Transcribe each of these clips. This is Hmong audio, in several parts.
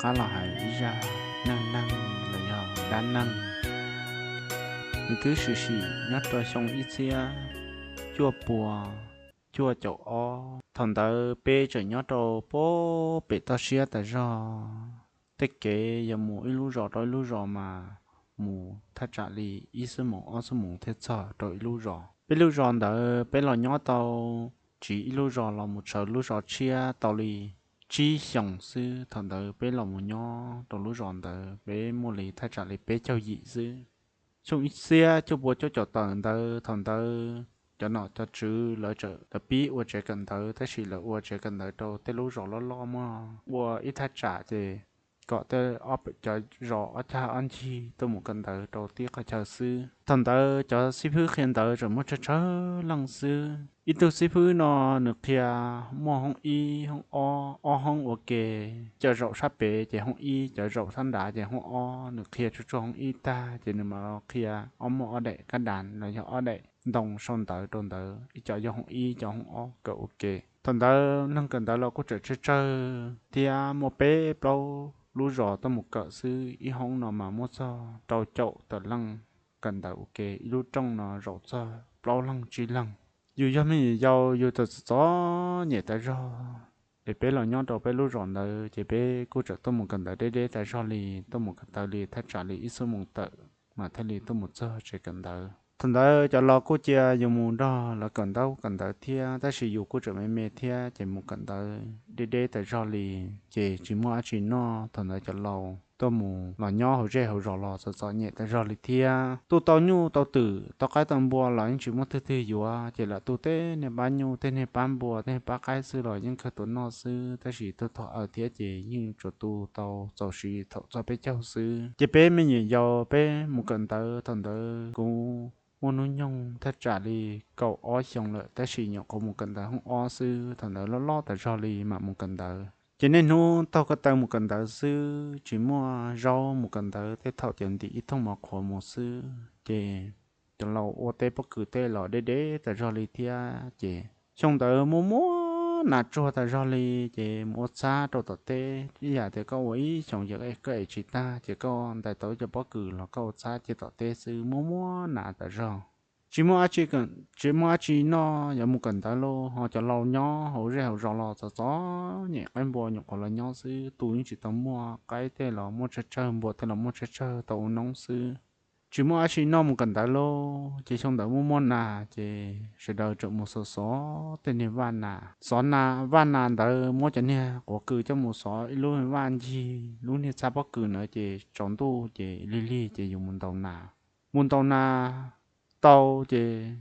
Peb los hais ib zaj neej neeg los yog dab neeg, nws twb sim sim nyob rau xyoo ib txhiab cuaj pua cuaj caum ob. Thaum ntawd peb tseem nyob rau pem toj siab tas zog. Tej kev yuav mus ib lub zos rau ib lub zos mas mus thaj tsam li ib xuab moos ob xuab moos thiaj txog rau ib lub zos. Peb lub zos ntawd peb los nyob tau tsiv ib lub zos los mus tshawv lub zos tshiab tau li tsib xyoos xwb. Thaum ntawd peb los mus nyob rau lub zos ntawd peb muaj li thaj tsam li peb caug yim xwb. Xyoo ib txhiab cuaj pua cuaj caum tawm ntawd, thaum ntawd cov nom cov tswv lawv txawm lawv pib ua tsev kawm ntawv, tab sis lawv ua tsev kawm ntawv rau tej lub zos loj loj, muaj ua ib thaj tsam ces kom tej ob cov zos ob cag ob ncig tuaj mus kawm ntawv rau tib qhov chaw xwb. Thaum ntawd cov xib fwb qhia ntawv tseem muaj tsawg tsawg leej xwb. Ib tug xib fwb no nws qhia muaj hoob ib hoob ob, ob hoob ua ke. Cov zaum sab pem ces hoob ib, cov zaum sab nrad ces hoob ob. Nws qhia tsuag tsuag hoob ib tag ces nws mam los qhia ob muaj ob daim kab das los yog ob daim ntoo sau ntawv rau ntawd, ib cov yog hoob ib, cov hoob ob kawm ua ke. Thaum ntawd neeg kawm ntawv los kuj tseem tsawg tsawg thiab, muaj peb plaub lub zos tuaj mus kawm xwb. Ib hoob no mas muaj txog rau caum tawm leej kawm ntawv ua ke, ib lub rooj no zaum txog plaub leeg tsib leeg. Yus yog me nyuam yaus yus txawm txom txom nyem tas zog. Es peb los nyob rau peb lub zos ntawd ces peb kuj txawm tuaj mus kawm ntawv deb deb tas zog li, tuaj mus kawm ntawv li thaj tsam li ib xuab moos tawm mas thiaj li tuaj mus txog tsev kawm ntawv. Thaum ntawd cov laus kuj cia yus mus nrog lawv kawm ntaub kawm ntawv thiab, tab sis yus kuj tseem me me thiab ces mus kawm ntawv deb deb tas zog li, ces tsis muaj dab tsi noj. Thaum ntawd cov laus tuaj mus los nyob hauv zej hauv zos los txom txom nyem tas zog li thiab. Tu tau nyuj tau twm tau qaib tau npua los yeej tsis muaj twg twg yuav, ces lam tu tej niag pab nyuj, tej niag pab npua, tej niag pab qaib xwb los yeej kawg tuav noj xwb, tab sis tu thaum aws thiab ces yeej tsuas tu tau txaus siv thaum txog peb caug xwb. Ces peb me nyuam yaus peb mus kawm ntawv, thaum ntawd kuv muaj hnub nyoog thaj tsam li kaum ob xyoos lawm, tab sis nyuam qhuav mus kawm ntawv hoob ob xwb. Thaum ntawd loj loj tas zog li mam mus kawm ntawv. Ces niaj hnub taug ko taw mus kawm ntawv xwb, tsis muaj zaub mus kawm ntawv, tej thaum ces ntim ib thooj mov qhuav mus xwb. Ces cov laus ua teb pob kws tej los deb deb tas zog li thiab, ces xyoo ntawd muaj muaj nas tsuag tas zog li. Ces mus ua txhab rau tom teb, ib yam tias koj ua ib xyoos yog koj ev tsis tag ces koj ntais tau ib co pob kws los koj ua txhab cia tom teb xwb, muaj muaj nas tas zog. Tsis muaj dab tsi, tsis muaj dab tsi noj, yuav mus kawm ntawv lauj, ho cov laus nyob hauv zej hauv zos los txom txom nyem, qaib npua nyuam qhuav los nyob xwb, tu yeej tsis tau muaj, qaib tej los muaj tsawg tsawg, npua tej los muaj tsawg tsawg tau ua noob xwb. Tsis muaj dab tsi noj, mus kawm ntawv lauj. Ces xyoo ntawd muaj muaj nas ces sawv daws tseem mus xov xov tej niag vaj nas. Xov nas, vaj nas ntawd muab cov niag quav kws coj mus xov ib lub vaj ncig lub niag txhab pob kws ntawd, ces tsaus ntuj ces lig lig ces yus mus ntaus nas. Mus ntaus nas tau ces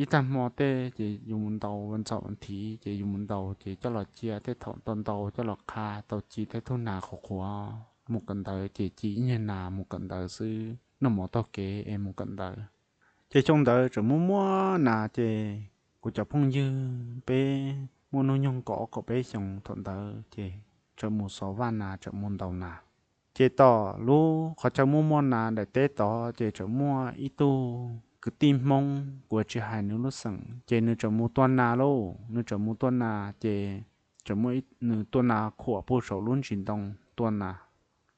ib tag hmo tej ces yus mus ntaus vas ntxaum vas thiv, ces yus mus ntaus ces coj los cia, tej thaum tau ntaus coj los qha tau ci tej tug nas qhuav qhuav, mus kawm ntawv ces ci ib niag nas mus kawm ntawv xwb, noj mov taug kev es mus kawm ntawv. Ces xyoo ntawd tseem muaj muaj nas, ces kuv cov phooj ywg peb muaj hnub nyoog kaum ob kaum peb xyoos thaum ntawd, ces tseem mus xov vaj nas, tseem mus ntaus nas. Ces tom lub qhov chaw muaj muaj nas daim teb tod, ces tseem muaj ib tug kwv tij Hmoob, kuv tsis hais nws lub xeem, ces nws tseem mus tua nas lauj. Nws tseem mus tua nas, ces tseem muaj, nws tua nas khuam puag saum lub ntsis ntoo tua nas,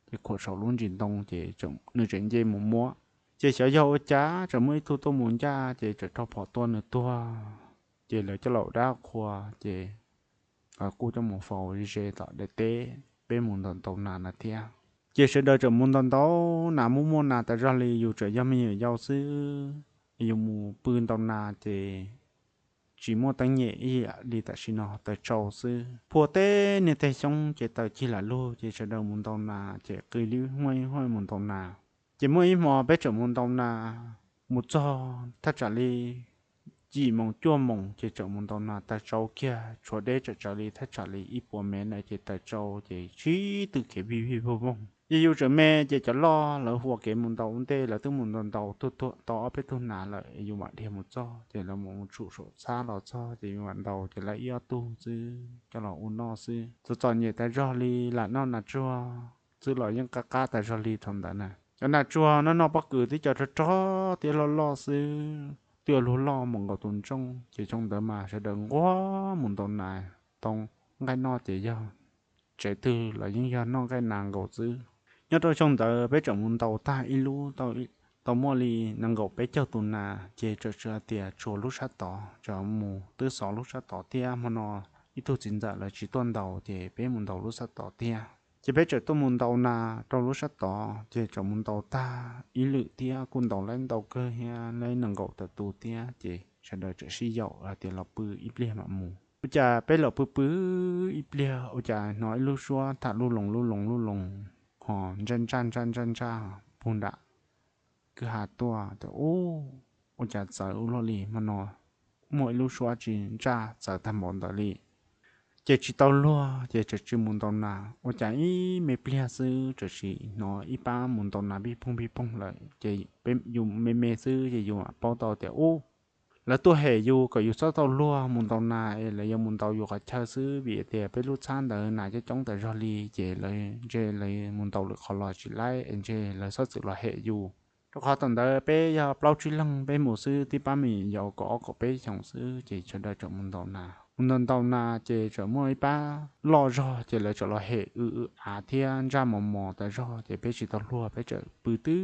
ces khuam saum lub ntsis ntoo, ces nws tseem nce mus muab. Ces xyov yog ua cas tseem muaj ib tug tuaj mus ncaj, ces tseem raug phom tua nws tuag. Ces lawv coj los ua dab qhua, ces kuj coj mus faus ze ze tom daim teb peb mus ntaus ntaus nas na thiab. Ces sawv daws tseem mus ntaus ntaus nas, muaj muaj nas tas zog li, yus tseem yog me nyuam yaus xwb, yus mus pw ntaus nas ces tsis muaj teeb nyem ib yam li tam sim no, taws tsau xwb. Phua teb niag teg xyoob ces taws cig lam lug, ces sawv daws mus ntaus nas ces qw li huaj huaj mus ntaus nas. Ces muaj ib hmo peb tseem mus ntaus nas, mus txog thaj tsam li yim moos cuaj moos ces tseem mus ntaus nas, taws tsau kiag, tshuav deb tseem tsawv li thaj tsam li ib puas mev na, ces taws tsau ces sib tw kev vij vij voog voog. Ces yus tseem me, ces cov loj lawv huas kev mus ntaus ua ntej, lawv twb mus ntaus ntaus tau ob peb tug nas lawm, yus mam dhia mus txog, ces lawv mam mus tshum saum txhab los txog, ces yus mam ntaus, ces lawv ib ob tug xwb coj los ua noj xwb. Txom txom nyem tas zog li, lam noj nas tsuag xwb los yeej qab qab tas zog li thaum ntawd na. Cov nas tsuag noj noj pob kws twb cov rog rog thiab loj loj xwb, twb luag loj mus nkaus tus ntsooj, ces xyoo ntawd mas sawv daws nquag mus ntaus nas tau nqaij noj ces yog tsev twg los yeej yog noj nqaij nas nkaus xwb. Nyob rau xyoo ntawd peb tseem mus ntaus tag ib lub tau muaj li nees nkaum peb caug tus nas, ces tseem hais tias tshuav lub sab tod, tseem mus twb xov lub sab tod thiab. Hmo no ib tug txiv ntxawm lawv tsis tuaj ntaus, ces peb mus ntaus lub sab tod thiab. Ces peb tseem tuaj mus ntaus nas rau lub sab tod, ces tseem mus ntaus tag ib lwm thiab, kuj ntaus lawm ntau kawg thiab, lawm nees nkaum tawm tus thiab. Ces sawv daws tseem sib yaum hais tias los pw ib pliag mam mus. Ua cas peb los pw pw ib pliag, ua cas hnov ib lub suab tham lub loos lub loos lub loos, ho ntsaj ntsaj ntsaj ntsaj ntsaj puag nram kwj ha tuaj. Ua cas txawv ua luaj li, hmo no muaj ib lub suab tsis ntsaj txawv tag npaum ntawd li. Ces tsis tau luag, ces tseem tsis mus ntaus nas. Ua cas ib me pliag xwb tseem hnov ib pab mus ntaus nas pij poog pij poog lawm. Ces yus me me xwb ces yus mam paub tau tias ub, lawv tuaj hem yus kom yus txhob tau luag mus ntaus nas es lawv yuav mus ntaus yus qhov chaw xwb, vim tias peb lub txhab ntawd nas coob coob tas zog li, ces lawv ntshe lawv mus ntaus lwm qhov los tsis laib es ntshe lawv txhob txwm los hem yus. Rau qhov thaum ntawd peb yog plaub tsib leeg peb mus xwb, tib pab me nyuam yaus kaum ob kaum peb xyoos xwb, ces sawv daws tseem mus ntaus nas. Mus ntaus ntaus nas ces tseem muaj ib pab loj zog, ces lawv tseem los hem w w av thiab ntsaj mos mos tas zog, ces peb tsis tau luag, peb tseem pw twb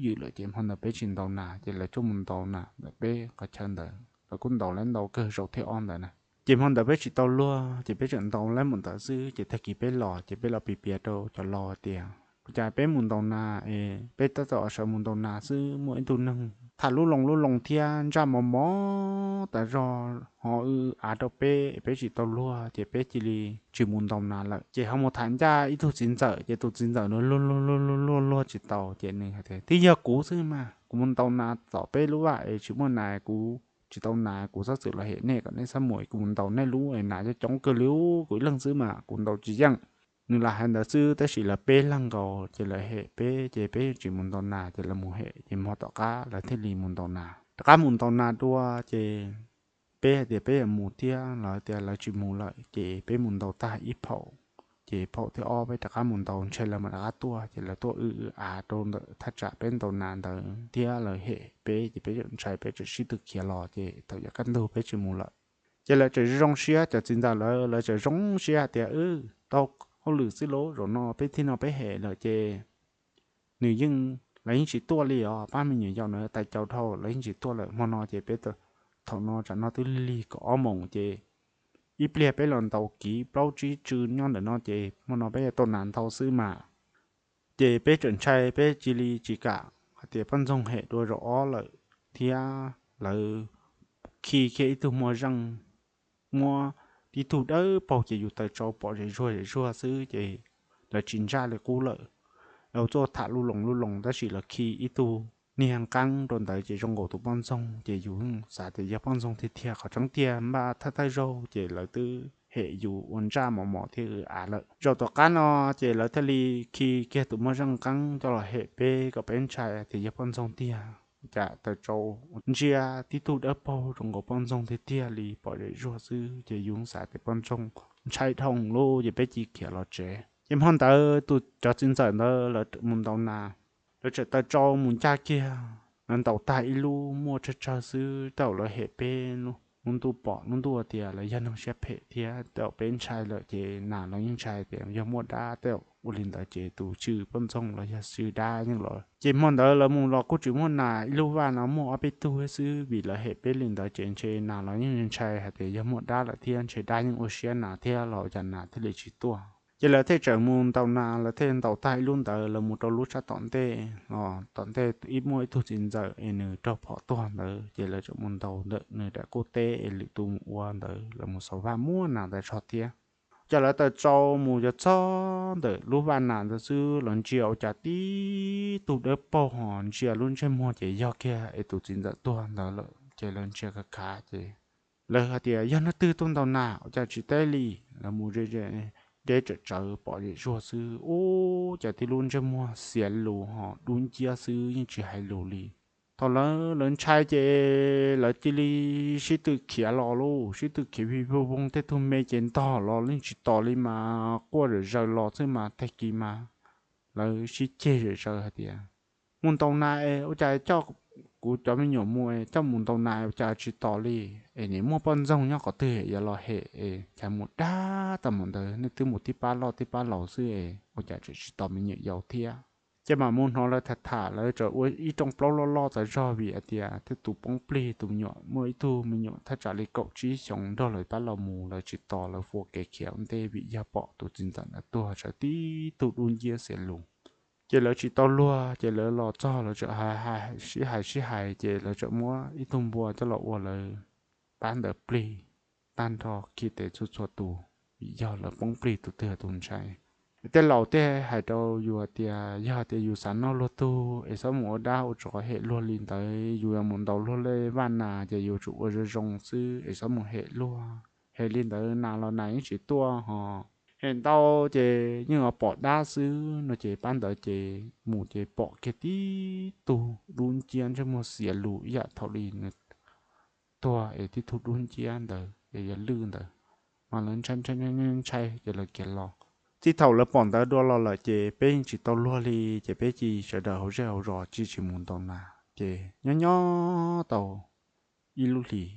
ywm lawm. Ces hmo ntawd peb tsis ntaus nas, ces lawv tuaj mus ntaus nas ntawm peb qhov chaw ntawd, lawv kuj ntaus lawm ntau kawg zaum thib ob ntawd na. Ces hmo ntawd peb tsis tau luag, ces peb tseem ntaus lawm mus ntawd xwb, ces tag kis peb los, ces peb los piav piav rau cov laus tias ua cas peb mus ntaus nas es peb tab tom sawv mus ntaus nas xwb, muaj ib tug neeg tham lub loos lub loos thiab ntsaj mos mos tas zog, ho w w av rau peb, peb tsis tau luag, ces peb cia li tsis mus ntaus nas lawm. Ces ho mus tham ncaj ib tug txiv ntxawm, ces tus txiv ntxawm nws luag luag luag luag luag tsis tau, ces nws hais tias twb yog kuv xwb mas, kuv mus ntaus nas tom peb lub vaj es tsis muaj nas, kuv tsis tau nas, kuv txhob txwm los hem nej, kom nej txhob mus, kuv mus ntaus nej lub nas coob coob kawg li, kuv ib leeg xwb mas kuv ntaus tsis yeej. Nws lam hais ntawd xwb, tab sis lawv peb leeg nkaus, ces lawv hem peb, ces peb tsis mus ntaus nas, ces lawv mus hem, ces hmo tom qab lawv thiaj li mus ntaus nas. Rov qab mus ntaus nas dua, ces peb hais tias peb yuav mus thiab, lawv tias lawv tsis mus lawm, ces peb mus ntaus tag ib phaum, ces phaum thib ob peb rov qab mus ntaus, ntshai lawv mam rov qab tuaj, ces lawv tuaj w w av rau ntawm thaj tsam peb ntaus nas ntawd thiab, lawv hem peb, ces peb tseem ntshai, peb tseem sib tw khiav los, ces thaum yuav kaj ntug peb tsis mus lawm. Ces lawv tseem zoo siab, cov txiv ntxawm lawv, lawv tseem zoo siab hais tias, wb tau hauj lwm xwb lauj, zaum no peb thij no peb hem lawm ces nws yeej, lawv yeej tsis tuaj li os, pab me nyuam yaus na tais caus dhau, lawv yeej tsis tuaj lawm. Hmo no ces peb, thaum no tsam no twb lig kaum ob moos, ces ib pliag peb los ntaus kiv plaub tsib tsw nyob ntawm no, ces hmo no peb yuav tau nas ntau xwb mas. Ces peb tseem ntshai, peb cia li tsis kam hais tias poj ntxoog hem dua zaum ob lawm thiab. Lawv khi kiag ib tug moj zeej, muab tib tug dawb paug, ces yus taws tsau pom zem zuag zem zuag xwb, ces lawv tsis ntsaj li qub lawm. Lawv tuaj tham lub loos lub loos, tab sis lawv khi ib tug niag nqeeb rau ntawd, ces zoo nkaus tus poj ntxoog, ces yus xav tias yog poj ntxoog tiag tiag, qhov tseeb tiag npaj thawj thawj zaug ces lawv twb hem yus ua ntsaj mos mos thiab w av lawm. Zaum tom qab no ces lawv thiaj li khi kiag tus moj zeej nqeeb coj los hem peb kom peb ntshai tias yog poj ntxoog tiag. Cas taws tsau ntsia tib tug dawb paug zoo nkaus poj ntxoog tiag tiag li, pom zem zuag xwb, ces yus xav tias poj ntxoog, ntshai dhau lawm, ces peb cia khiav los tsev. Ces hmo ntawd tus, cov txiv ntxawm ntawd lawv mus ntaus nas, lawv tseem taws tsau mus ncaj kiag, lawv ntaus tag ib lub muaj tsawg tsawg xwb, tej zaum lawv hem peb lub ntuj, pom lub ntuj tias lawv yog neeg siab phem thiab, tej zaum peb ntshai lawm ces nas los yeej ntshai tias yog muaj dab, tej zaum ua li ntawd ces tus tsw poj ntxoog los yog tsw dab yeej los. Ces hmo ntawd lawv mus los kuj tsis muaj nas, ib lub vaj no muaj ob peb tug xwb, vim lawv hem peb li ntawd ces ntshe nas los yeej ntshai hais tias yog muaj dab lawm thiab, ntshe dab yeej ua siab nas thiab los cas nas thiaj li tsis tuaj. Ces lawv thiaj tseem mus ntaus nas, lawv thiaj ntaus tag ib lub ntawd, lawv mus rau lub sab tom ntej, tom ntej ib, muaj ib tug txiv ntxawm es nws raug phom tuag ntawd, ces lawv tseem mus ntaus ntawm nws daim qub teb es lwm tus mus ua ntawd, lawv mus xauv vaj muab nas ntawd tso thiab. Ces lawv taws tsau mus yuav txog ntawm lub vaj nas ntawd xwb, lawv ntsia ua cas tib tug dawb paug ho ntsia lub ntsej muag ces yog kiag es tus txiv ntxawm tuag ntawd lawm. Ces lawv ntsia khav khav ces lawv hais tias yog leej twg tuaj ntaus nas ua cas tsis teb li. Lawv mus ze ze, deb tsawm tsawv pom zem zuag xwb, ua cas tib lub ntsej muag xiav lus ho dub nciab xwb yeej tsis hais lus li. Thaum lawv, lawv ntshai ces lawv cia li sib tw khiav los lauj, sib tw khiav vij voog voog, tej tug me ces ntog los yeej tsis tos li mas quaj zom zaws los xwb mas, tag kis mas lawv sib ceg zom zaws hais tias mus ntaus nas es ua cas coj kuv cov me nyuam mus es coj mus ntaus nas ua cas tsis tos li, es nim muaj poj ntxoog nyob qhov twg yuav los hem es cas mus dab tag mus ntawd, nej twb mus tib pab loj tib pab laus xwb es ua cas tseem tsis tos me nyuam yaus thiab. Ces mam mus hnov lawv tham tham, lawv txawm ua ib rooj plaub loj loj tas zog vim hais tias tej tus poob plig, tus me nyuam, muaj ib tug me nyuam thaj tsam li kaum tsib xyoos nrog lawv pab los mus, lawv tsis tos, lawv ua kev khiav ua ntej vim yog pom tus txiv ntxawm ntawd tuag sawv tib tug dub nciab xiav lus. Ces lawv tsis tau luag, ces lawv los txog lawv txawm hais, sib hais sib hais, ces lawv txawm muab ib tug npua coj los ua lawv pab ntawd plig tag nrho, khi tes txhua txhua tus, vim yog lawv poob plig tus twg tus ntshai. Tej laus tej hais rau yus tias yog tias yus xav noj luag tug es txhob mus ua dab ua tsov hem luag li ntawd, yus yuav mus ntaus luag lej vaj nas ces yuav tsum ua zoo zoo xwb es txhob mus hem luag, hem li ntawd nas los nas yeej tsis tuaj ho, hem ntau ces yeej yuav pom dab xwb no. Ces pab ntawd ces mus ces pom kiag tib tug dub nciab ntsej muag xiav lus ib yam thaum li nws tuag es tib tug dub nciab ntawd es yog lwj ntawd, mas lawv ntshai ntshai ces lawv khiav los. Txij thaum lawv pom ntawd dua los lawm ces peb yeej tsis tau luag li, ces peb cia sawv daws hauv zej hauv zos cia tsis mus ntaus nas. Ces nyob nyob tau ib lub hlis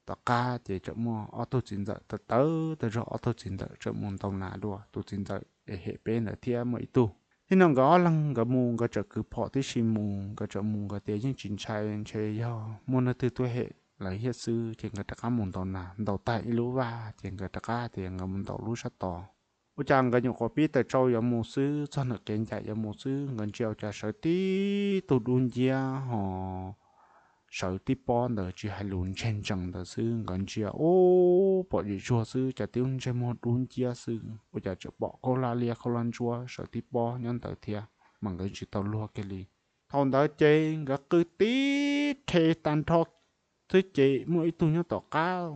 tom qab ces txawm muaj ob tug txiv ntxawm tawv tawv tag zog, ob tug txiv ntxawm txawm mus ntaus nas dua, tus txiv ntxawm es hem peb ntawd thiab muaj ib tug. Thiab no nkawd ob leeg nkawd mus nkawd txawm kwv phom tib si mus, nkawd txawm mus nkawd tias yeej tsis ntshai, ntshe yog muaj neeg twg tuaj hem lawv thiab xwb, ces nkawd rov qab mus ntaus nas. Ntaus tag ib lub vaj ces nkawd rov qab tias nkawd mus ntaus lub sab tod. Ua cas nkawd nyuam qhuav pib taws tsau yuav mus xwb, txog ntawm kev ncaim yuav mus xwb, nkawd ntsia ua cas sawv tib tug dub nciab ho sawv tib pob ntawd tsis hais lus ntseg ntsees ntawd xwb. Nkawd ntsia ub pom zim zuag xwb, cas tib lub ntsej muag dub nciab xwb, ua cas tseem pom khaub hlab liab khaub hlab ntsuab sawv tib pob nyob ntawd thiab, mas nkawd tsis tau luag kiag li. Thaum ntawd ces nkawd qw tib rhe tag nrho xwb ces muaj ib tug nyob tom qab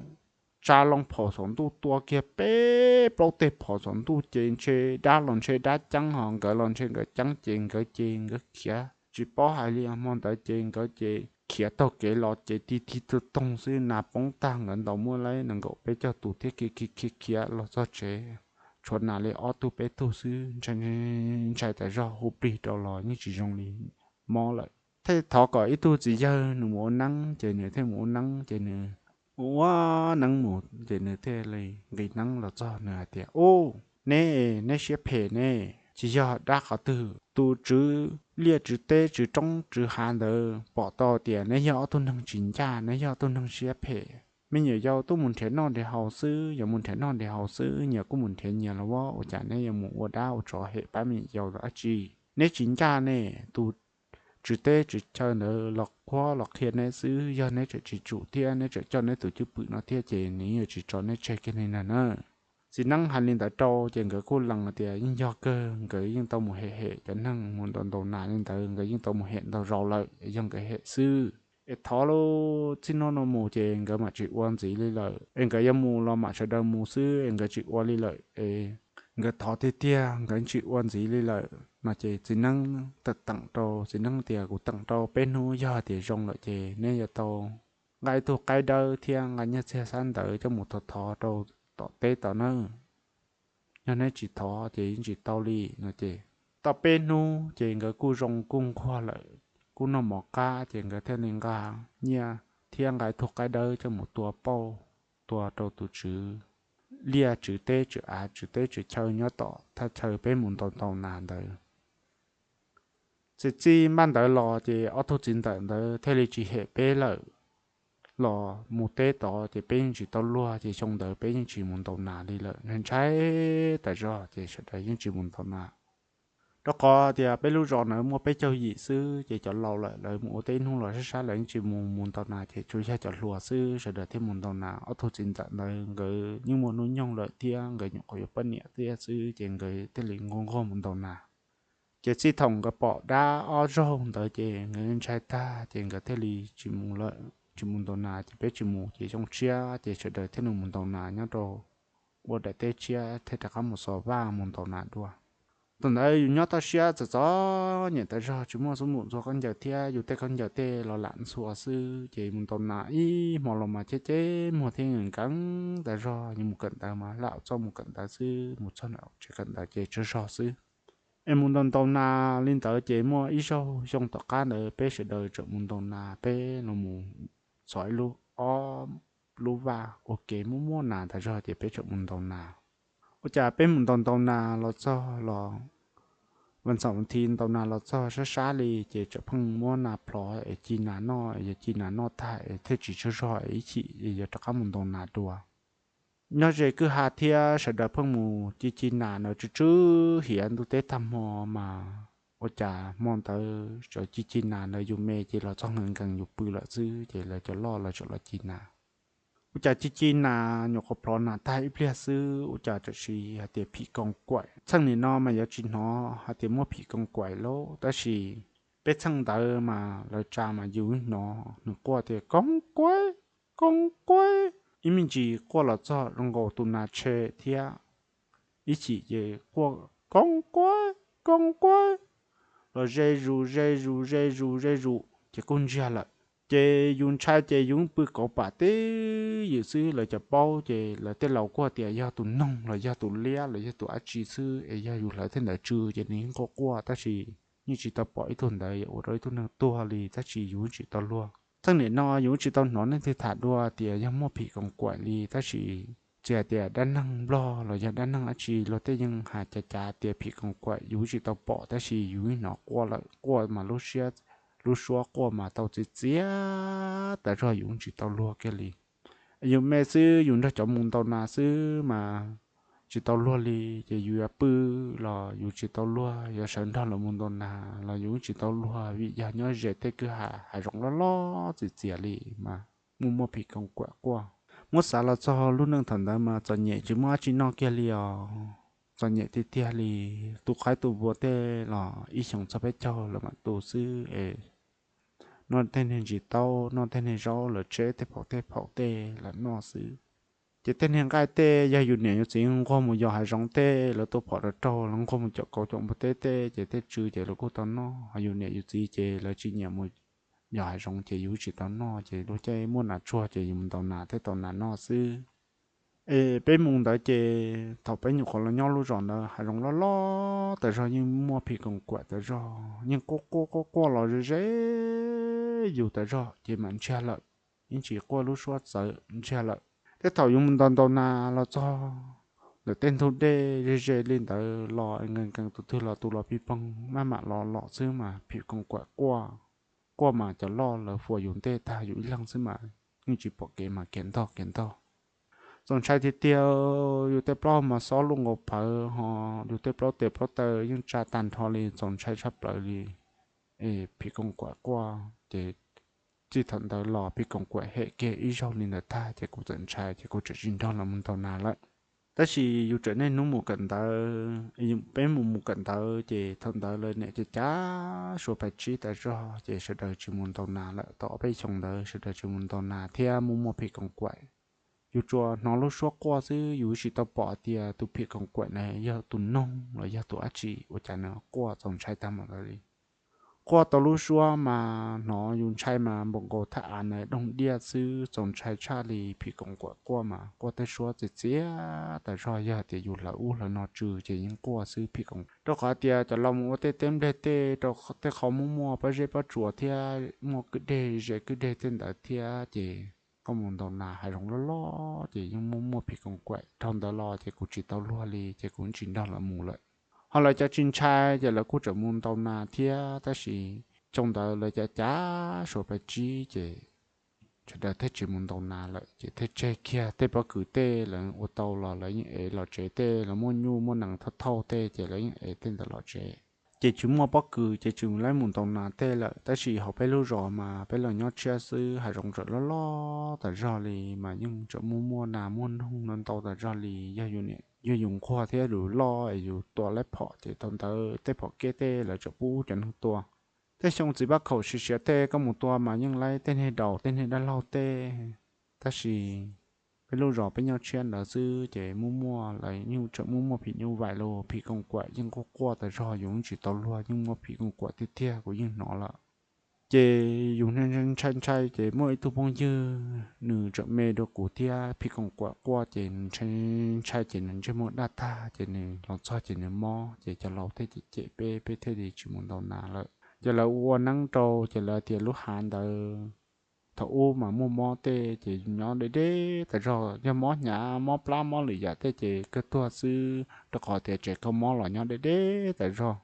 tsa loo phom saum ntuj tua kiag peb plaub teg phom saum ntuj ces ntshe dab los ntshe dab ceeb ho nkawd los ntshe nkawd ceeb, ces nkawd ces nkawd khiav tsis paub hais li. Hmo ntawd ces nkawd ces khiav taug kev los ces tig tig toog toog xwb, nas poob tag, nkawd ntaus muaj li nees nkaum peb caug tus thiab khiav khiav khiav los txog tsev tshuav nas li ob tug peb tug xwb. Ntshai tas zog, hu plig rau los yeej tsis zoo li, mob lawm. Thiaj thov kom ib tug txiv yawg nws mus ua neeb, ces nws thiaj mus ua neeb, ces nws ua neeb mus ces nws thiaj li nqis neeb los txog nws hais tias, Ub, neb, neb siab phem ne, tsis yog dab qhov twg, tus tswv liaj tswv teb tswv roob tswv hav ntawd pom tau tias neb yog ob tug neeg tsis ncaj, neb yog ob tug neeg siab phem. Me nyuam yaus tuaj mus nrhiav noj nrhiav haus xwb, yuav mus nrhiav noj nrhiav haus xwb, nyias kuj mus nrhiav nyias los ua, ua cas neb yuav mus ua dab ua tsov hem pab me nyuam yaus dab tsi? Neb tsis ncaj ne, tus tswv teb tswv chaw ntawd los qhuab los qhia neb xwb, yog neb tseem tsis tsum thiab neb tseem coj neb tus cwj pwm no thiab ces nws yuav tsis tso neb tseg kiag li na na. Txiv neeb hais li ntawd rau ces nkawd kuj lees tias yeej yog kawg, nkawd yeej tau mus hem hem cov neeg mus ntaus ntaus nas li ntawd, nkawd yeej tau mus hem ntau zaus lawm, yog nkawd hem xwb. Es thov lauj, txij hnub no mus ces nkawd mam tsis ua ntxiv li lawm, es nkawd yuav mus los mam sawv daws mus xwb, es nkawd tsis ua li lawm es nkawd thov tiag tiag nkawd tsis ua ntxiv li lawm no. Ces txiv neeb teem teem rau, txiv neeb tias, Kuv teem rau peb hnub, yog tias zoo lawm ces neb yuav tau nqa ib tug qaib dawb thiab nqa nyiaj txiag xab ntawv coj mus thov thov rau tom teb tod nawb. Yog neb tsis thov ces yeej tsis tau li no. Ces tau peb hnub ces nkawd kuj zoo kuj nquag lawm, kuj noj mov qab ces nkawd thiaj li nqa nyiaj thiab nqa ib tug qaib dawb coj mus tua pauj, tua rau tus tswv liaj tswv teb tswv av tswv teb tswv chaw nyob tom thaj chaw peb mus ntaus ntaus nas ntawd. Txij txij npaj ntawd los ces ob tug txiv ntxawm ntawd thiaj li tsis hem peb lawm. Los mus teb tod ces peb yeej tsis tau luag, ces xyoo ntawd peb yeej tsis mus ntaus nas li lawm. Ntshai tas zog ces sawv daws yeej tsis mus ntaus nas. Rau qhov tias peb lub zos ntawd muaj peb caug yim xwb, ces cov laus lawm lawv mus ua teb hnub los sab sab, lawv yeej tsis mus mus ntaus nas, ces tsuas yog cov hluas xwb sawv daws thiaj mus ntaus nas. Ob tug txiv ntxawm ntawd nkawd yeej muaj hnub nyoog lawm thiab nkawd nyuam qhuav yuav poj niam thiab xwb, ces nkawd thiaj li nquag nquag mus ntaus nas. Ces txij thaum nkawd pom dab ob zaug ntawd ces nkawd ntshai tag ces nkawd thiaj li tsis mus lawm, tsis mus ntaus nas. Ces peb tsis mus ces zoo tshiab, ces sawv daws thiaj li mus ntaus nas nyob rau ua daim teb tshiab thiab rov qab mus xov vaj mus ntaus nas dua. Thaum ntawd yus nyob toj siab txom txom nyem tas zog, tsis muaj xub npum ntxhua khaub ncaws thiab, yus tej khaub ncaws tej los lam ntxhua xwb, ces mus ntaus nas ib hmo los mas ceb ceb muag thiab nkees nkees tas zog. Yus mus kawm ntawv mas lam txoj mus kawm ntawv xwb, mus txog nram tsev kawm ntawv ces tsawg zog xwb. Es mus ntaus ntaus nas li ntawd ces muaj ib zaug xyoo tom qab ntawd peb sawv daws txawm mus ntaus nas, peb los mus txhom ib lub, ob lub vaj ua ke muaj muaj nas tas zog ces peb txawm mus ntaus nas. Ua cas peb mus ntaus ntaus nas los txog los, vas ntxaum vas thiv ntaus nas los txog sab sab li ces txawm pheej muab nas plhov es ci nas noj, yog ci nas noj tag es thiaj tsis tsaug zog es ib chim es yog rov qab mus ntaus nas dua. Nyob ze kwj ha thiab sawv daws pheej mus ci ci nas na, tsw tsw hiav ntuj teb tag hmo mas ua cas hmo ntawd cov ci ci nas ntawd yus me ces los txog nkees nkees yus pw lawm xwb ces lawv cov loj lawv txawm los ci nas. Ua cas ci ci nas nyuam qhuav plhov nas tag ib pliag xwb ua cas tam sim hais tias phim koos kaim. Txheej nim no mas yuav tsis hnov hais tias muaj phim koos kaim lawm tab sis peb txheej ntawd mas lawv tsa mas yus hnov nws quaj tias koob kuaib, koob kuaib, ib me ntsis quaj los txog zoo nkaus tus nas tshe thiab. Ib chim ces quaj koob kuaib, koob kuaib, los ze zus ze zus ze zus ze zus ces kuj ntsiag lawm. Ces yus ntshai ces yus pw kauv pam teb ywm xwb, lawv cov paub ces lawv tej laus kuj tias yog tus noog los yog tus liab los yog tus dab tsi xwb es yog yus hlawv tej ntawd tsw ces nws yeej quaj quaj tab sis yeej tsis tau pom ib tug ntawd ua rau ib tug neeg tuag li tab sis yus tsis tau luag. Txheej nim no yus tsis tau hnov leej twg tham dua tias yog muaj phim koos kaim li tab sis tsis hais tias dab neeg nplog los yog dab neeg dab tsi luag tej yeej hais cav cav tias phim koos kaim yus tsis tau pom tab sis yus hnov quaj lawm, quaj mas lub siab, lub suab quaj mas tau txiv txiav tas zog yus tsis tau luag kiag li. Yus me xwb yus nrog cov mus ntaus nas xwb mas tsis tau luag li ces yus yuav pw los yus tsis tau luag, yuav sawv nrog lawv mus ntaus nas los yus tsis tau luag vim yog nyob ze tej kwj ha hav zoov loj loj txiv txiav li mas muaj muaj phim koos kaim quaj. Muab xav los txog lub neej thaum ntawd mas txom nyem tsis muaj dab tsi noj kiag li os, txom nyem tiag tiag li, tu qaib tu npua tej los ib xyoos txog peb caug lawv mam tu xwb es noj tej niag ntsis taub noj tej niag zaub lawv tseb tej phaum tej phaum tej lawv noj xwb. Ces tej niag nqaij tej yog yus niam yus txiv nquag mus yos hav zoov tej lawv tua phom rau raug lawv nquag mus caum kauv caum npua teb tej ces tej tsw ces lawv kuj tau noj, yus niam yus txiv ces lawv tsis nyiam mus yos hav zoov ces yus tsis tau noj ces lub caij muaj nas tsuag ces yus mus ntaus nas thiaj tau nas noj xwb. Es peb mus ntawd ces thaum peb nyuam qhuav los nyob lub zos ntawd hav zoov loj loj tas zog yeej muaj phim koos kaim tas zog yeej quaj quaj quaj quaj los ze ze yus tas zog ces mam ntsiag lawm, yeej tsis quaj lub suab txawv ntsiag lawm. Tej thaum yus mus ntaus ntaus nas los txog lawm tej ntug dej ze ze li ntawd los nkees nkees tus twg los tus los pig poog maj mam los los xwb mas phim koos kaim quaj, quaj mas cov loj lawv fuas yus ntej tag yus ib leeg xwb mas yeej tsis pom kev mas kiag ntog kiag ntog. Txaus ntshai tiag tiag, yus tej plaub mas xob luj nkaus phawv ho yus tej plaub tes plaub taw yeej tsa tag nrho li, txaus ntshai tshaj plaws li. Es phim koos kaim quaj ces txij thaum ntawd los phim koos kaim hem kiag ib zaug li ntawd tag ces kuv txawm ntshai ces kuv txawm tsis nrog lawv mus ntaus nas lawm. Tab sis yus tseem niaj hnub mus kawm ntawv, peb mus mus kawm ntawv ces thaum ntawd lawv niam cav cav suav pais tsib tas zog ces sawv daws tsis mus ntaus nas lawm. Tau ob peb xyoos ntawd sawv daws tsis mus ntaus nas thiab muaj muaj phim koos kaim. Yus tsuas hnov lub suab quaj xwb, yus tsis tau pom tias tus phim koos kaim na yog tus noog los yog tus dab tsi ua cas nws quaj txaus ntshai tag npaum ntawd li. Quaj tau lub suab mas hnov yus ntshai mas npaum nkaus thaj av na doog diaj xwb, txaus ntshai tshaj li. Phim koos kaim quaj mas quaj tej suab txias txias tas zog, yog tias yus hlawv ub hlawv no tsw ces yeej quaj xwb phim koos. Rau qhov tias cov laus mus ua tej teb nplej tej rau tej qhov muaj muaj pob zeb pob tsuas thiab muaj kwj deg ze kwj deg tej ntawd thiab ces koj mus ntaus nas hav zoov loj loj ces yeej muaj muaj phim koos kaim. Dhau ntawd los ces kuv tsis tau luag li ces kuv tsis nrog lawv mus lawm. Ho lawv cov tsis ntshai ces lawv kuj tseem mus ntaus nas thiab, tab sis xyoo ntawd lawv cav cav suav pais tsib ces sawv daws thiaj tsis mus ntaus nas lawm ces thiaj tseg kiag tej pob kws tej lawv ua tau los lawv yeej ev los tsev, tej lawv muaj nyuj muaj nees thauj thauj tej ces lawv yeej ev tej ntawd los tsev. Ces tsis muaj pob kws ces tsis laib mus ntaus nas tej lawm, tab sis hauv peb lub zos mas peb los nyob tshiab xwb, hav zoov tseem loj loj tas zog li mas yeej tseem muaj muaj nas muaj noog no ntau tas zog li. Yog yus nquag thiab yus loj es yus tua laib phom ces thaum ntawd tej phom kiab tej lawv tseem pub cov neeg tua. Tej xyoo txiv pab khaum siav siav tej koj mus tua mas yeej laib tej niag daus tej niag dab laug tej, tab sis peb lub zos peb nyob tshiab ntawd xwb ces muaj muaj lawv yeej tseem muaj muaj phim nyuj vais los phim koos kaim yeej quaj quaj tas zog, yus yeej tsis tau luag, yeej muaj phim koos kaim tiag tiag kuv yeej hnov lawm. Ces yus ntshai ntshai ces muaj ib tug phooj ywg nws tseem me dua kuv thiab, phim koom kuam quaj ces nws ntshai ntshai ces nws ntsej muag daj tag ces nws los txog ces nws mob ces cov laus thiaj cem cem peb, peb thiaj li tsis mus ntaus nas lawm. Ces lawv ua neeb rau ces lawv tias lub hav ntawd thaum ub mas muaj mob tej ces nyob deb deb tas zog, yog mob hnyav mob plab mob lwm yam tej ces kawg tuag xwb, rau qhov tias tsev kho mob los nyob deb deb tas zog.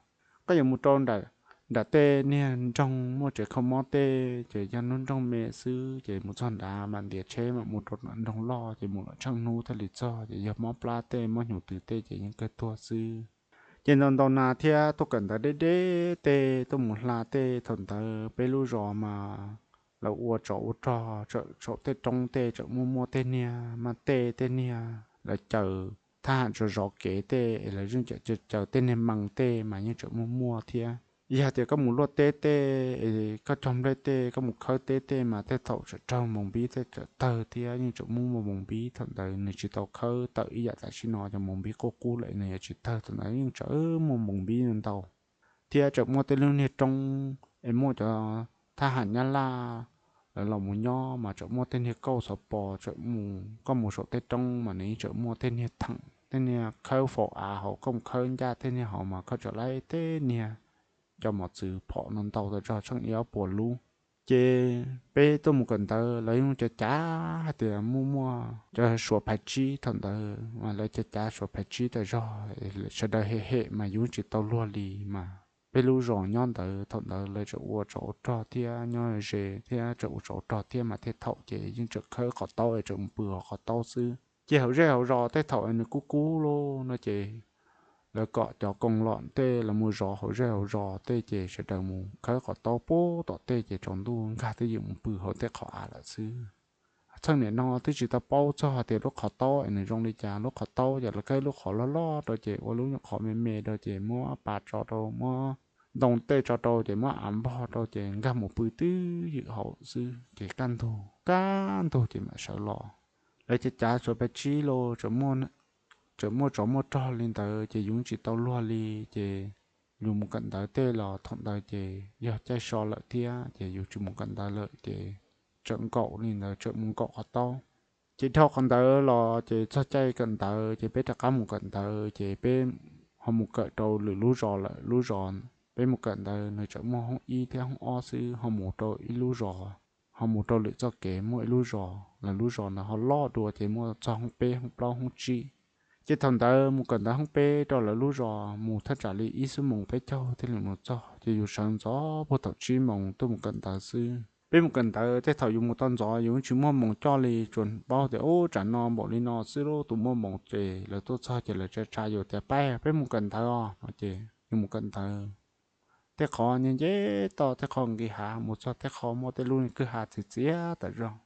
Koj yuav mus rau nram tej niag nroog muaj tsev kho mob tej ces yog nroog nroog me xwb, ces mus txog nrad mas ntiav tsheb mam mus rau nram nroog loj, ces mus lawm tsheej hnub thiaj li txog, ces yog mob plab tej mob hnyuv twm tej ces yeej kawg tuag xwb. Ces ntaus ntaus nas thiab tuaj kawm ntawv deb deb tej tuaj mus hla tej, thaum ntawd peb lub zos mas lawv ua tsov ua rog, tseem saum tej roob tej tseem muaj muaj tej niag maj tej, tej niag lawv caws thab ham zov zov kev tej es lawv yeej caws caws tej niag mees tej mas yeej tseem muaj muaj thiab. Yog tias koj mus luaj teb tej es koj cog nplej tej, koj mus khawb teb tej mas tej thaum tseem raug moos npib tej tseem tawg thiab, yeej tseem muaj muaj moos npib. Thaum ntawd nws tsis tau khawb tawm ib yam tam sim no, cov moos npib qub qub lawm nws yuav tsis tawg, thaum ntawd yeej tseem muaj moos npib ntau. Thiab tseem muaj tej lub niag roob es muaj cov thab ham nyab laj lawv los mus nyob mas tseem muaj tej niag kauj xov pos, koj mus saum tej roob mas nws yeej tseem muaj tej niag theem, tej niag khawb faus av hauv, koj mus khawb ncaj tej niag hauv mas koj tseem laib tej niag cov mos txwv phom no ntau tas zog tsheej ib ob puas lub. Ces peb tuaj mus kawm ntawv lawv yeej cav cav hais tias muaj muaj cov suav phais tsib, thaum ntawd mas lawv cav cav suav phais tsib tas zog, sawv daws hem hem mas yus tsis tau luag li mas. Peb lub zos nyob ntawd thaum ntawd lawv tseem ua tsov ua rog thiab nyob ze thiab tseem ua tsov ua rog thiab mas tej thaum ces yeej tseem khawb qhov taub es tseem mus pw hauv qhov taub xwb. Ces hauv zej hauv zos tej thaum nws kub kub lawm no ces lawv kom cov koos los tej los mus zov hauv zej hauv zos tej ces sawv daws mus khawb qhov taub puag tom tej ces tsaus ntuj nkag twb ywm mus pw hauv tej qhov av lawm xwb. Txheej niam no twb tsis tau paub txog hais tias lub qhov taub es nws zoo li cas, lub qhov taub ces lawv khawb lub qhov loj loj rau ces ua lub qhov me me rau ces muab pas tso rau, muab ntoo tej tso rau ces muab av npog rau ces nkag mus pw twb ywm hauv xwb ces kaj ntug kaj ntug ces mam sawv los. Lawv cav cav suav phais tsib los tseem muaj tsov muaj rog li ntawd ces yus tsis tau luag li. Ces yus mus kawm ntawv tej los thaum ntawd ces yog caij so lawm thiab ces yus tsis mus kawm ntawv lawm ces tseem nkaum li ntawd, tseem mus nkaum qhov taub. Ces dhau qhov ntawd los ces txog caij kawm ntawv ces peb rov qab mus kawm ntawv ces peb ho mus kawm rau lwm lub zos lawm. Lub zos peb mus kawm ntawv nws tseem muaj hoob ib thiab hoob ob xwb, ho mus rau ib lub zos, ho mus rau lwm txoj kev muaj ib lub zos, lawv lub zos ntawd ho loj dua ces muaj txog hoob peb hoob plaub hoob tsib. Ces thaum ntawd mus kawm ntawv hoob peb rau lawv lub zos mus thaj tsam li ib xuab moos peb caug thiaj li mus txog, ces yus sawv ntxov puag thaum tsib moos tuaj mus kawm ntawv xwb. Peb mus kawm ntawv tej thaum yus mus tau ntxov yus tsis muaj moos coj li, tsuas paub tias ub tsam no npaum li no xwb, lub tus muaj moos ces lawv tuaj txog ces lawv tsa tsa yus tias pab peb mus kawm ntawv os no ces yus mus kawm ntawv. Tej qhov nce nce toj, tej qhov nqis hav, mus txog tej qhov muaj tej lub kwj ha txias txias tas zog.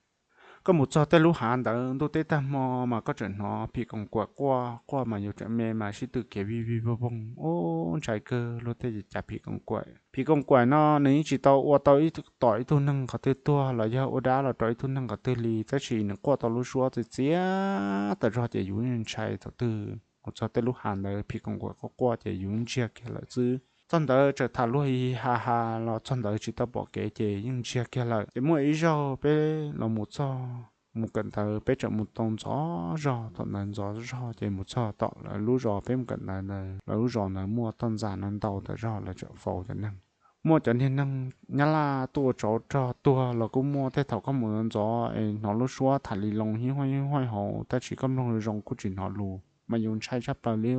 Koj mus txog tej lub hav ntawd ntuj teb tag hmo mas koj tseem hnov phim koos kaim quaj quaj mas yus tseem me mas sib tw kev vij vij voog voog, ub ntshai kawg. Luag tej cav phim koos kaim, phim koos kaim no nws yeej tsis tau ua tau ib, tom ib tug neeg qhov twg tuag los yog ua dab los rau ib tug neeg qhov twg li, tab sis nws quaj tau lub suab txias txias tas zog ces yus ntshai thaum twg mus txog tej lub hav ntawd phim koos kaim quaj quaj ces yus ntsiag kiag lawm xwb. Txog ntawd tseem tham luag hi ha ha los txog ntawd tsis tau pom kev ces yeej ntsiag kiag lawm. Ces muaj ib zaug peb los mus txog, mus kawm ntawv peb tseem mus tau ntxov zog, thaum ntawd ntxov zog ces mus txog tom lawv lub zos peb mus kawm ntawv ntawd, lawv lub zos ntawd muaj toj ntxas no ntau tas zog, lawv tseem faus cov neeg. Muaj cov niag neeg Nyab Laj tuaj ua tsov rog tuag los kuj muaj. Tej thaum koj mus ntxov es hnov lub suab tham li loo hib huaj hib huaj hauv, tab sis koj mloog zoo kuj tsis hnov lus mas yus ntshai tshaj plaws li.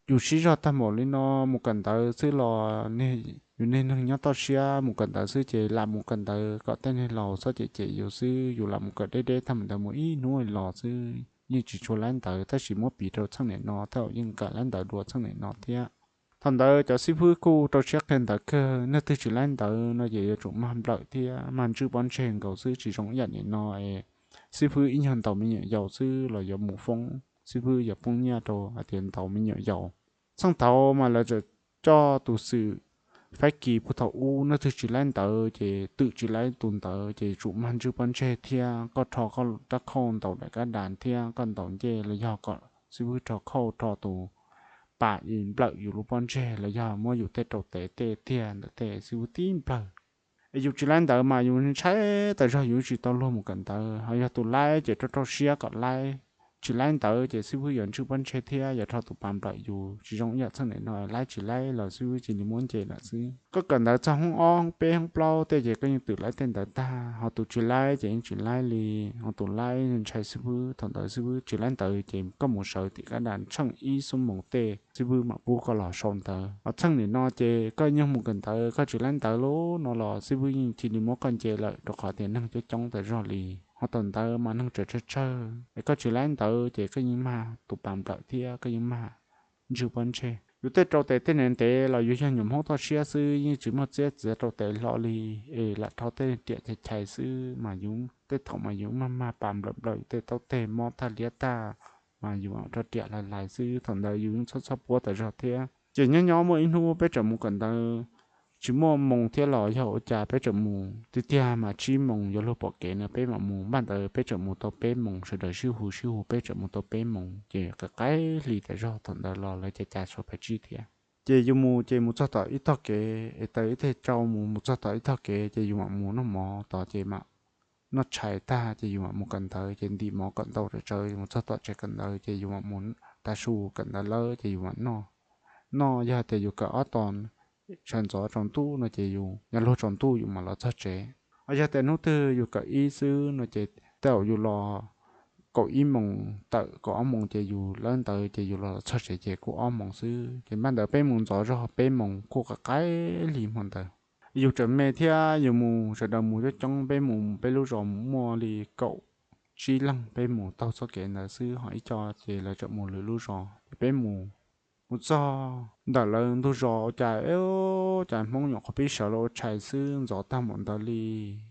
Yus sib zog tag npaum li no mus kawm ntawv xwb los yus niag neeg nyob toj siab mus kawm ntawv xwb ces lam mus kawm ntawv kom tej niag laus txhob cem cem yus xwb. Yus lam mus kawm deb deb tag ntawd mus ib hnub los xwb yeej tsis tshua laib ntawv, tab sis muab piv rau txheej niam no tej zaum yeej kawm laib ntawv dua txheej niam no thiab. Thaum ntawd cov xib fwb kuj rau siab qhia ntawv kawg, leej twg tsis laib ntawv no ces yuav tsum mag nplawm thiab mag ntswj pob ntseg nkaus xwb, tsis zoo ib yam niam no es xib fwb ib nyuag ntaus me nyuam yaus xwb los yuav mus foob, xib fwb yuav poob nyiaj rau hais tias ntaus me nyuam yaus. Txheej thaud mas lawv tseem coj tus xwm faib kis puag thaum ub, leej twg tsis laib ntawv ces twm tsis laib tus ntawd ces yuav tsum mag ntswj pob ntseg thiab koj rho koj rab khauj ntaus daim kab das thiab koj ntaus ncej los yog kom xib fwb rho khauj rho tus pas nplawm yus lub pob ntseg los yog muab yus tej rau tes tej tiag ntawm tej xib fwb tib nplawg. Es yus tsis laib ntawv mas yus ntshai tas zog yus tsis tau luag mus kawm ntawv. Ho yog tus laib ces rau rau siab kom laib, tsis laib ntawv ces xib fwb yuav ntswj pob ntseg thiab yuav rho tus pas nplawm yus tsis zoo ib yam txheej niam no. Laib tsis laib los xib fwb cia li muab nce lawm xwb. Koj kawm ntawv txog hoob ob hoob peb hoob plaub tej ces koj yeej twm laib tej ntawv tag, ho tus tsis laib ces yeej tsis laib li. Ho tus laib ntshai xib fwb, thaum ntawd xib fwb tsis laib ntawv ces koj mus sawv tim qab das tsheej ib xuab moos tej xib fwb mam pub koj los sau ntawv. Ho txheej niam no ces koj yeej mus kawm ntawv koj tsis laib ntawv lub no los xib fwb yeej cia li muab koj nce lawm rau qhov tias neeg coob coob tas zog li. Ho thaum ntawd mas neeg tseem tsawg tsawg es koj tsis laib ntawv ces koj yeej mag tus pas nplawm thiab koj yeej mag ntswj pob ntseg. Yus tej rau tes tej ntev ntev los yus yog nyuam hmoob toj siab xwb yeej tsis muaj txiab txiav rau tes hlo li, es lam rho tej riam chais chais xwb mas yus tej thaum mas yus mag mag pas nplawm nplawm tej taub teg mob tag liab tag, mas yus rho riam lais lais xwb. Thaum ntawd yus yeej txhob txhob puab tas zog thiab. Ces nyob nyob muaj ib hnub peb tseem mus kawm ntawv tsis muaj moos thiab los yog ua cas peb tseem mus tiag tiag mas tsib moos yuav luag pom kev no peb mam mus. Npaj ntawd peb tseem mus tau peb moos, sawv daws sib hu sib hu peb tseem mus tau peb moos ces qaim qaim hli tas zog. Thaum ntawd los lawv ca ca sau phav tsib thiab. Ces yus mus ces mus txog tom ib tog kev es taws ib teg tsau mus, mus txog tom ib tog kev ces yus mam mus noj mov tod ces mam noj tshais tag ces yus mam mus kawm ntawv ces ntim mov kom ntau tsawv tsawv mus txog tom tsev kawm ntawv ces yus mam mus tav su kawm ntawv lawm ces yus mam noj. Noj yog tias yus kawm ob tog sawv ntxov tsaus ntuj no ces yus yog luag tsaus ntuj yus mam los txog tsev. Ho yog tias hnub twg yus kawm ib xwb no ces tej zaum yus los kaum ib moos tawm kaum ob moos ces yus lawb ntawv ces yus los txog tsev ces kuj ob moos xwb. Ces npaj ntawd peb mus ntxov zog peb moos kuj qaim qaim hli hmo ntawd. Yus tseem me thiab yus mus sawv daws mus coob coob, peb mus peb lub zos muaj li kaum tsib leeg, peb mus taug txoj kev ntawd xwb ho ib co ces lawv tseem mus lwm lub zos. Ces peb mus, mus txog ntawm lawv ntug zos ua cas, cas hmoob nyuam qhuav pib sawv los ua tshais xwb, ntxov tag npaum ntawd li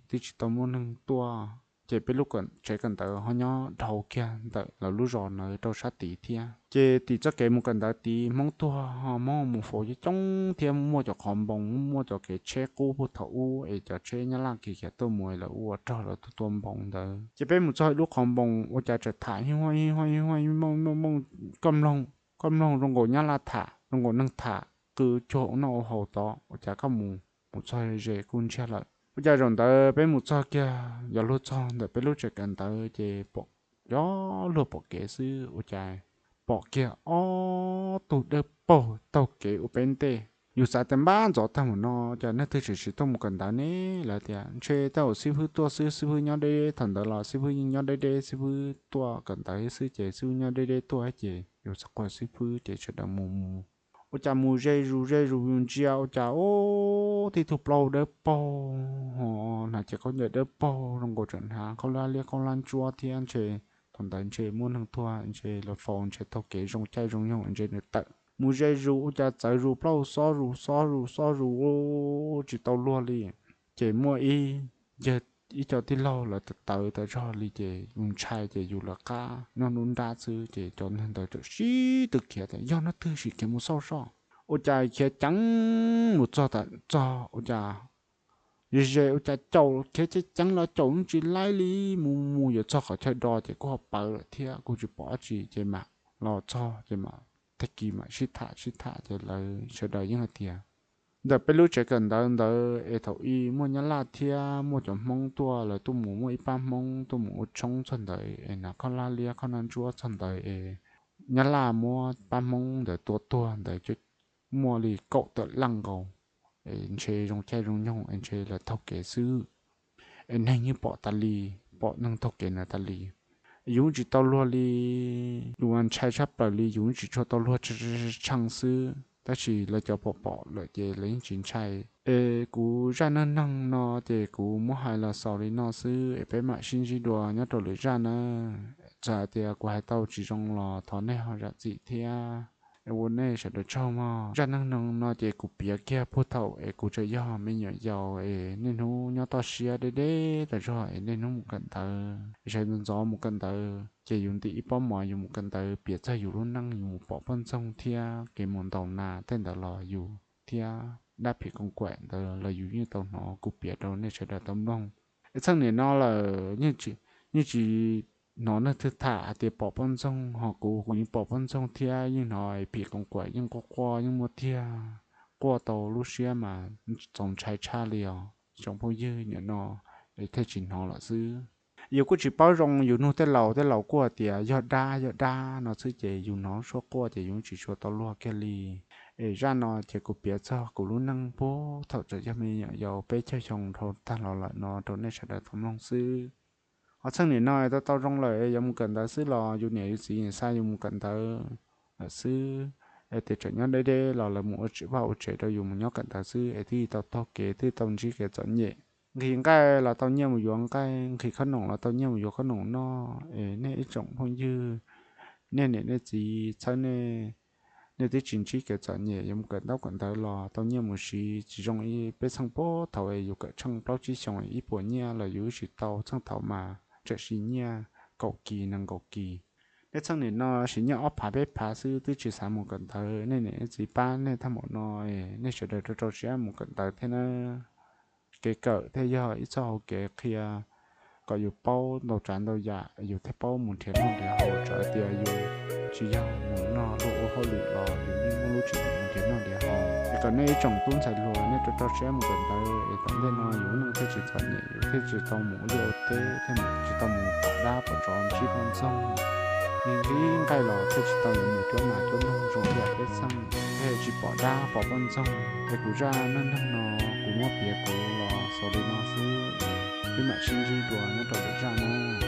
twb tsis tau muaj neeg tuaj. Ces peb lub tsev kawm ntawv ho nyob dhau kiag ntawm lawv lub zos ntawd rau sab tid thiab. Ces tim txoj kev mus kawm ntawv tid hmoob tuag ho hmoob mus faus coob coob thiab muaj cov qhov npoo, muaj cov kev tsheb qub puag thaum ub es cov tsheb nyab laj khiav khiav tuaj mus lawv ua rog lawv tuaj tua npoo ntawd. Ces peb mus txog ib lub qhov npoo ua cas tseem tham hib huaj hib huaj hib huaj, koj mloog zoo nkaus nyab laj tham, zoo nkaus neeg tham, qw cuag ua noj ua haus tod, ua cas koj mus, mus txog ze kuj ntsiag lawm. Ua cas zaum ntawd peb mus txog kiag, yuav luag txog ntawm peb lub tsev kawm ntawd ces pom, yuav luag pom kev xwb ua cas pom kiag ob tug dawb paug taug kev ua peb ntej. Yus xav tias npab ntxov tag mus no cas neeg twg tseem tsis tuaj mus kawm ntawv ne. Lawv tias ntshe tej zaum xib fwb tuaj xwb, xib fwb nyob deb deb, thaum ntawd los xib fwb yeej nyob deb deb, xib fwb tuaj kawm ntawv xwb ces xib fwb nyob deb deb tuaj ces yus txhob quaj xib fwb ces sawv daws mus mus. Ua cas mus ze zus ze zus yus ntsia ua cas ub, tib tug plaub dawb paug, hnav cev khaub ncaws dawb paug, zoo nkaus tseem hnav khaub hlab liab khaub hlab ntsuab thiab ntshe thaum ntawd ntshe muaj neeg tuag ntshe lawv faus ntshe taug kev zoo caij zoo nyoog ntshe nws tawm. Mus ze zus ua cas txawv zus plaub xob zus xob zus xob zus ub tsis tau luag li. Ces muaj ib, yawg, ib co tij laug lawv tawv tawv tas zog li ces yus ntshai ces yus lawv qab nyob nruab nrab xwb ces cov neeg ntawd txawm sib tw khiav tias yog leej twg sim khiav mus xauj soj. Ua cas khiav ceev mus txog tom txog ua cas ze ze ua cas caum khiav ceev ceev los caum yeej tsis laib li, mus mus yuav txog qhov chaw do ces kuj ho pawv lawm thiab kuj tsis pom dab tsi ces mam los txog ces mam tag kis mam sib tham sib tham ces lawv sawv daws yeej hais tias ntawm peb lub tsev kawm ntawv ntawd es thaum ub muaj nyab laj thiab muaj cov hmoob tuaj, lawv tuaj mus muaj ib pab hmoob tuaj mus ua tshoob txog ntawd es hnav khaub hlab liab khaub hlab ntsuab txog ntawd es nyab laj muab pab hmoob ntawd tua tuag ntawd, muaj li kaum tawm leej nkaus. Es ntshe zoo caij zoo nyoog es ntshe lawv taug kev xwb. Es neeg yeej pom tas li, pom neeg taug kev ntawd tas li. Yus tsis tau luag li, yus ntshai tshaj plaws li, yus tsis tshua tau luag, tshee xwb tab sis lawv cov pom pom lawm ces lawv yeej tsis ntshai. Es kuv zaj neej neeg no ces kuv muab hais los xaus li no xwb es peb mam sib ntsib dua nyob rau lwm zaj nawb. Txawm hais tias kuv hais tau tsis zoo los thov nej ho zam txim thiab. Es ua nej sawv daws tsaug mog. Zaj neej neeg no ces kuv piav kiag puag thaum es kuv tseem yog me nyuam yaus es niaj hnub nyob toj siab deb deb tas zog es niaj hnub mus kawm ntawv, sawv ntxov mus kawm ntawv ces yus ntim ib pob mov yus mus kawm ntawv, piav txog yus lub neej yus mus pom poj ntxoog thiab kev mus ntaus nas tej ntawd los yus thiab dab phim koos kaim ntawd los yus yeej tau hnov, kuv piav rau nej sawv daws tau mloog. Es txheej niam no lawm yeej tsis hnov neeg twg tham hais tias pom poj ntxoog, ho kuv kuv yeej pom poj ntxoog thiab yeej hnov phim koos kaim yeej quaj quaj yeej muaj tiag, quaj tau lub siab mas txaus ntshai tshaj li os. tsoom phooj ywg nim no es thiaj tsis hnov lawm xwb. Yus kuj tsis paub zoo, yus nug tej laus, tej laus kuj tias yog dab, yog dab no xwb ces yus hnov suab quaj ces yus tsis tshua tau luag kiag li. Es zaj no ces kuv piav txog kuv lub neej puag thaum tseem yog me nyuam yaus peb caug xyoo dhau tag los lawm no rau nej sawv daws tau mloog xwb. Ho txheej nim no tau tau zoo lawm es yuav mus kawm ntawv xwb los yus niam yus txiv xa yus mus kawm ntawv lawm xwb. Es tias tseem nyob deb deb los lawv mus ua vaj ua tsev rau yus mus nyob kawm ntawv xwb es twb tau taug kev, twb tau ntsib kev txom nyem. Nqhis nqaij los tau nyiaj mus yuav nqaij, nqhis khob noom los tau nyiaj mus yuav khob noom noj. Es nej ib tsoom phooj ywg, nej niam nej txiv txhawb nej, nej twb tsis ntsib kev txom nyem, yuav mus kawm ntaub kawm ntawv los tau nyiaj mus siv tsis zoo ib peb txheej puag thaum es yus kawm tsheej plaub tsib xyoos ib puas nyiaj los yus tsis tau, txheej thaum mas tseem siv nyiaj kaum kis nees nkaum kis. Nej txheej nim no siv nyiaj ob phav peb phav xwb twb tsis xav mus kawm ntawv, nej niam nej txiv pab nej tag npaum no, nej sawv daws rau rau siab mus kawm ntawv thiab nawb. Kev kawm thiaj yog ib txoj hauv kev qhia kom yus paub ntau tsav ntau yam, yus thiaj paub mus nrhiav noj nrhiav haus, txawm tias yus tsis yog mus noj luag ua hauj lwm los yus yeej muaj lub tswv yim mus nrhiav noj nrhiav haus. Es kom nej ib tsoom tub ntxhais hluas nej rau rau siab mus kawm ntawv es tom ntej no yus lub neej thiaj tsis txom nyem, yus thiaj tsis tau mus ua liaj ua teb, thiaj tsis tau mus pom dab pom tsov ntsib poj ntxoog. Nqhis nqaij los thiaj tsis tau yuav mus cuab nas cuab noog zoo ib yam peb txheej, thiaj tsis pom dab pom poj ntxoog. Es kuv zaj neej neeg no kuv muab piav kuv los xaus li no xwb, peb mam sib ntsib dua nyob rau lwm zaj na.